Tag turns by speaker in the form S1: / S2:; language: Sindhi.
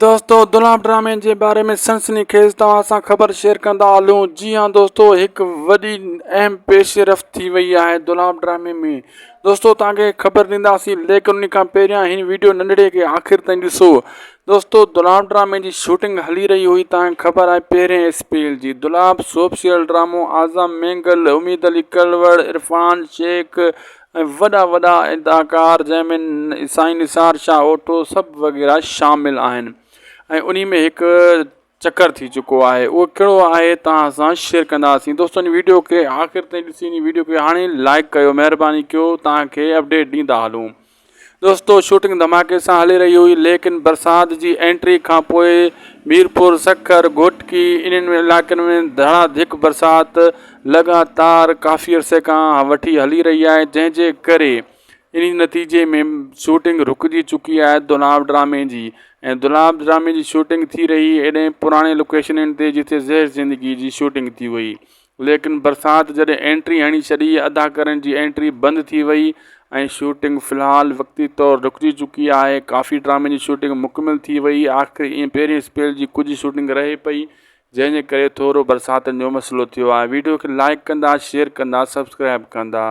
S1: دوستو دولاب ڊرامي جي باري ۾ سنسني خيز توهان سان خبر شيئر ڪندا هلون جي ها دوستو هڪ وڏي اهم پيش رفت ٿي وئي آهي دولاب ڊرامي ۾ دوستو توهان کي خبر ڏينداسين ليڪن ان کان پهريان هن ويڊيو ننڍڙي کي آخر تائين ڏسو دوستو دولاب ڊرامي جي شوٽنگ هلي رهي هئي توهان کي خبر آهي پهرين اسپيل جي دولاب سوپ سيريل ڊرامو اعظم مينگل اميد علي ڪلوڙ عرفان شيخ ۽ وڏا وڏا اداڪار جنهن ۾ سائين نثار شاهه اوٺو سڀ وغيره شامل آهن ۽ انهي ۾ هڪ چڪر ٿي چڪو آهي اهو ڪهڙو آهي توهان سان شيئر ڪنداسين دوستو ان ويڊيو کي آخر تائين ڏسي ان ويڊيو کي هاڻي لائڪ ڪيو مهرباني ڪيو توهان کي اپڊيٽ ڏيندا هلون دوستو شوٽنگ ڌماڪي سان هلي رهي هئي ليڪن برسات جي انٽري کان پوء ميرپور سکر گهوٽڪي انهن علائقن ۾ ڌڙا ڌڪ برسات لڳاتار ڪافي عرصي کان وٺي هلي رهي آهي جنهن جي ڪري انهي نتيجي ۾ شوٽنگ رڪجي چڪي آهي دولاب ڊرامي جي ۽ دولاب ڊرامي جي شوٽنگ ٿي رهي ايڏي پراڻي لوڪيشنن تي جتي زهر زندگي جي شوٽنگ ٿي هئي ليڪن برسات جڏهن انٽري هڻي ڇڏي اداڪارن جي انٽري بند ٿي وئي ۽ شوٽنگ في الحال وقتي طور رڪجي چڪي آهي ڪافي ڊرامي جي شوٽنگ مڪمل ٿي وئي آخري ۽ پهرين اسپيل جي ڪجهه شوٽنگ رهي پئي جنهن جي ڪري ٿورو برساتن جو مسئلو ٿيو آهي ويڊيو کي لائڪ ڪندا شيئر ڪندا سبسڪرائب ڪندا.